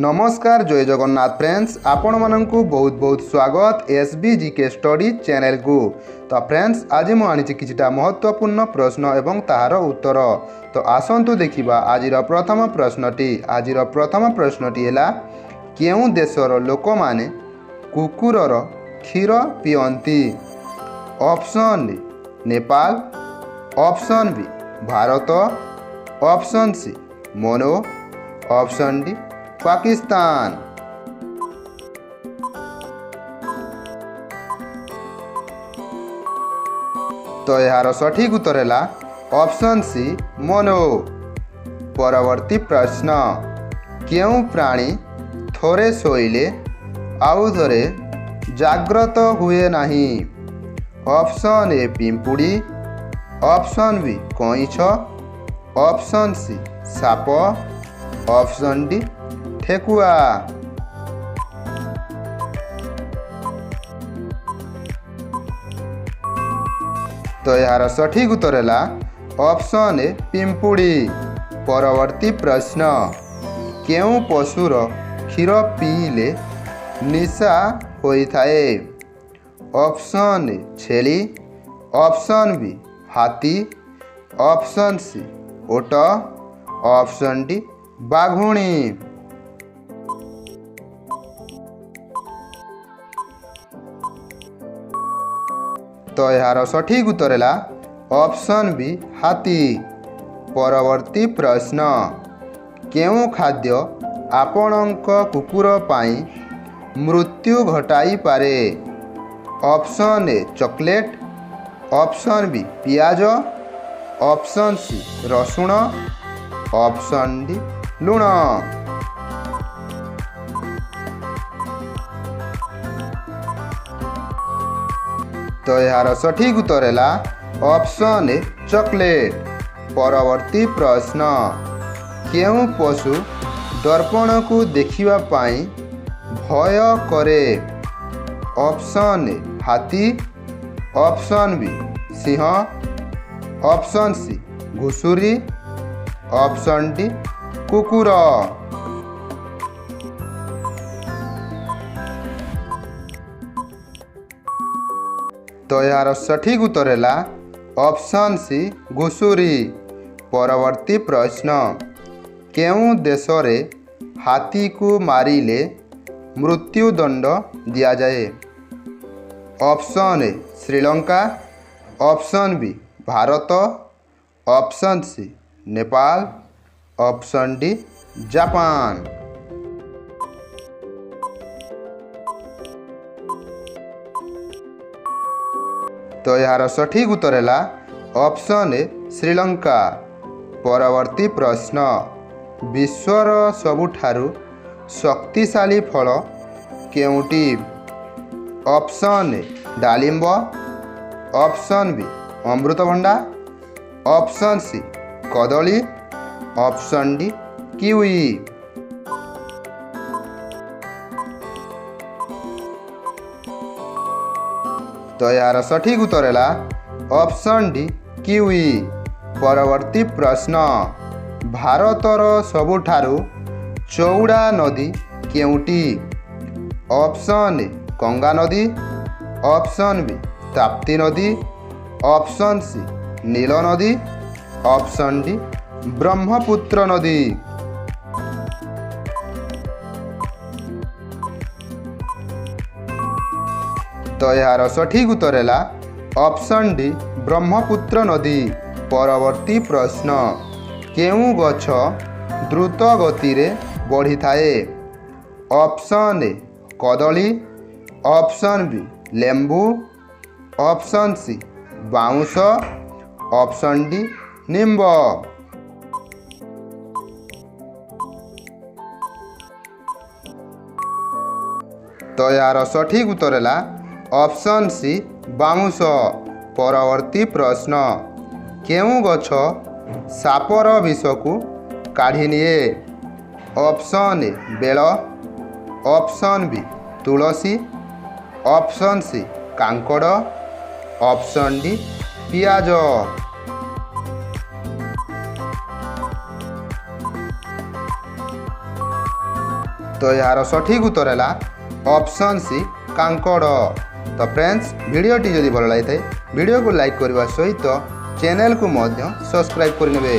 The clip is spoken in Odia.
ନମସ୍କାର, ଜୟ ଜଗନ୍ନାଥ ଫ୍ରେଣ୍ଡସ୍। ଆପଣମାନଙ୍କୁ ବହୁତ ବହୁତ ସ୍ୱାଗତ S B G K study ଚ୍ୟାନେଲକୁ। ତ ଫ୍ରେଣ୍ଡସ୍, ଆଜି ମୁଁ ଆଣିଛି କିଛିଟା ମହତ୍ତ୍ୱପୂର୍ଣ୍ଣ ପ୍ରଶ୍ନ ଏବଂ ତାହାର ଉତ୍ତର। ତ ଆସନ୍ତୁ ଦେଖିବା ଆଜିର ପ୍ରଥମ ପ୍ରଶ୍ନଟି। ଆଜିର ପ୍ରଥମ ପ୍ରଶ୍ନଟି ହେଲା, କେଉଁ ଦେଶର ଲୋକମାନେ କୁକୁରର କ୍ଷୀର ପିଅନ୍ତି? Option A Nepal, option B Bharat, option C Mano, option D Pakistan. ତ ଏହାର ସଠିକ୍ ଉତ୍ତର ହେଲା ଅପସନ୍ ସି ମନୋ। ପରବର୍ତ୍ତୀ ପ୍ରଶ୍ନ, କେଉଁ ପ୍ରାଣୀ ଥରେ ଶୋଇଲେ ଆଉ ଥରେ ଜାଗ୍ରତ ହୁଏ ନାହିଁ? ଅପସନ୍ ଏ ପିମ୍ପୁଡ଼ି, ଅପସନ୍ ବି କଇଁଛ, ଅପସନ୍ ସି ସାପ, ଅପସନ୍ ଡି ଠେକୁଆ। ତ ଏହାର ସଠିକ୍ ଉତ୍ତର ହେଲା ଅପସନ୍ ଏ ପିମ୍ପୁଡ଼ି। ପରବର୍ତ୍ତୀ ପ୍ରଶ୍ନ, କେଉଁ ପଶୁର କ୍ଷୀର ପିଇଲେ ନିଶା ହୋଇଥାଏ? ଅପସନ୍ ଏ ଛେଳି, ଅପସନ୍ ବି ହାତୀ, ଅପସନ୍ ସି ଓଟ, ଅପସନ୍ ଡି ବାଘୁଣୀ। ତ ଏହାର ସଠିକ୍ ଉତ୍ତର ହେଲା ଅପସନ୍ ବି ହାତୀ। ପରବର୍ତ୍ତୀ ପ୍ରଶ୍ନ, କେଉଁ ଖାଦ୍ୟ ଆପଣଙ୍କ କୁକୁର ପାଇଁ ମୃତ୍ୟୁ ଘଟାଇପାରେ? Option A chocolate, option B ପିଆଜ, ଅପସନ୍ ସି ରସୁଣ, ଅପସନ୍ ଡି ଲୁଣ। ତ ଏହାର ସଠିକ୍ ଉତ୍ତର ହେଲା ଅପସନ୍ ଏ ଚକୋଲେଟ୍। ପରବର୍ତ୍ତୀ ପ୍ରଶ୍ନ, କେଉଁ ପଶୁ ଦର୍ପଣକୁ ଦେଖିବା ପାଇଁ ଭୟ କରେ? ଅପସନ୍ ଏ ହାତୀ, ଅପସନ୍ ବି ସିଂହ, ଅପସନ୍ ସି ଘୁଷୁରୀ, ଅପସନ୍ ଡି କୁକୁର। ତ ଏହାର ସଠିକ୍ ଉତ୍ତର ହେଲା ଅପସନ୍ ସି ଘୁଷୁରୀ। ପରବର୍ତ୍ତୀ ପ୍ରଶ୍ନ, କେଉଁ ଦେଶରେ ହାତୀକୁ ମାରିଲେ ମୃତ୍ୟୁଦଣ୍ଡ ଦିଆଯାଏ? Option A Sri Lanka, option B Bharat, option C Nepal, option D Japan. ତ ଏହାର ସଠିକ୍ ଉତ୍ତର ହେଲା ଅପସନ୍ ଏ ଶ୍ରୀଲଙ୍କା। ପରବର୍ତ୍ତୀ ପ୍ରଶ୍ନ, ବିଶ୍ୱର ସବୁଠାରୁ ଶକ୍ତିଶାଳୀ ଫଳ କେଉଁଟି? ଅପସନ୍ ଏ ଡାଳିମ୍ବ, ଅପସନ୍ ବି ଅମୃତଭଣ୍ଡା, ଅପସନ୍ ସି କଦଳୀ, ଅପସନ୍ ଡି କିୱି। ତ ଏହାର ସଠିକ୍ ଉତ୍ତର ହେଲା ଅପସନ୍ ଡି କିୱି। ପରବର୍ତ୍ତୀ ପ୍ରଶ୍ନ, ଭାରତର ସବୁଠାରୁ ଚଉଡ଼ା ନଦୀ କେଉଁଟି? ଅପସନ୍ ଏ ଗଙ୍ଗା ନଦୀ, ଅପସନ୍ ବି ତାପ୍ତି ନଦୀ, ଅପସନ୍ ସି ନୀଳ ନଦୀ, ଅପସନ୍ ଡି ବ୍ରହ୍ମପୁତ୍ର ନଦୀ। ତ ଏହାର ସଠିକ୍ ଉତ୍ତର ହେଲା ଅପସନ୍ ଡି ବ୍ରହ୍ମପୁତ୍ର ନଦୀ। ପରବର୍ତ୍ତୀ ପ୍ରଶ୍ନ, କେଉଁ ଗଛ ଦ୍ରୁତ ଗତିରେ ବଢ଼ିଥାଏ? ଅପସନ୍ ଏ କଦଳୀ, ଅପସନ୍ ବି ଲେମ୍ବୁ, ଅପସନ୍ ସି ବାଉଁଶ, ଅପସନ୍ ଡି ନିମ୍ବ। ତ ଏହାର ସଠିକ୍ ଉତ୍ତର ହେଲା ଅପସନ୍ ସି ବାଉଁଶ। ପରବର୍ତ୍ତୀ ପ୍ରଶ୍ନ, କେଉଁ ଗଛ ସାପର ବିଷକୁ କାଢ଼ି ନିଏ? ଅପସନ୍ ଏ ବେଲ, ଅପସନ୍ ବି ତୁଳସୀ, ଅପସନ୍ ସି କାଙ୍କଡ଼, ଅପସନ୍ ଡି ପିଆଜ। ତ ଏହାର ସଠିକ୍ ଉତ୍ତର ହେଲା ଅପସନ୍ ସି, କାଙ୍କଡ଼। ତ ଫ୍ରେଣ୍ଡସ୍, ଭିଡ଼ିଓଟି ଯଦି ଭଲ ଲାଗିଥାଏ, ଭିଡ଼ିଓକୁ ଲାଇକ୍ କରିବା ସହିତ ଚ୍ୟାନେଲକୁ ମଧ୍ୟ ସବସ୍କ୍ରାଇବ୍ କରିନେବେ।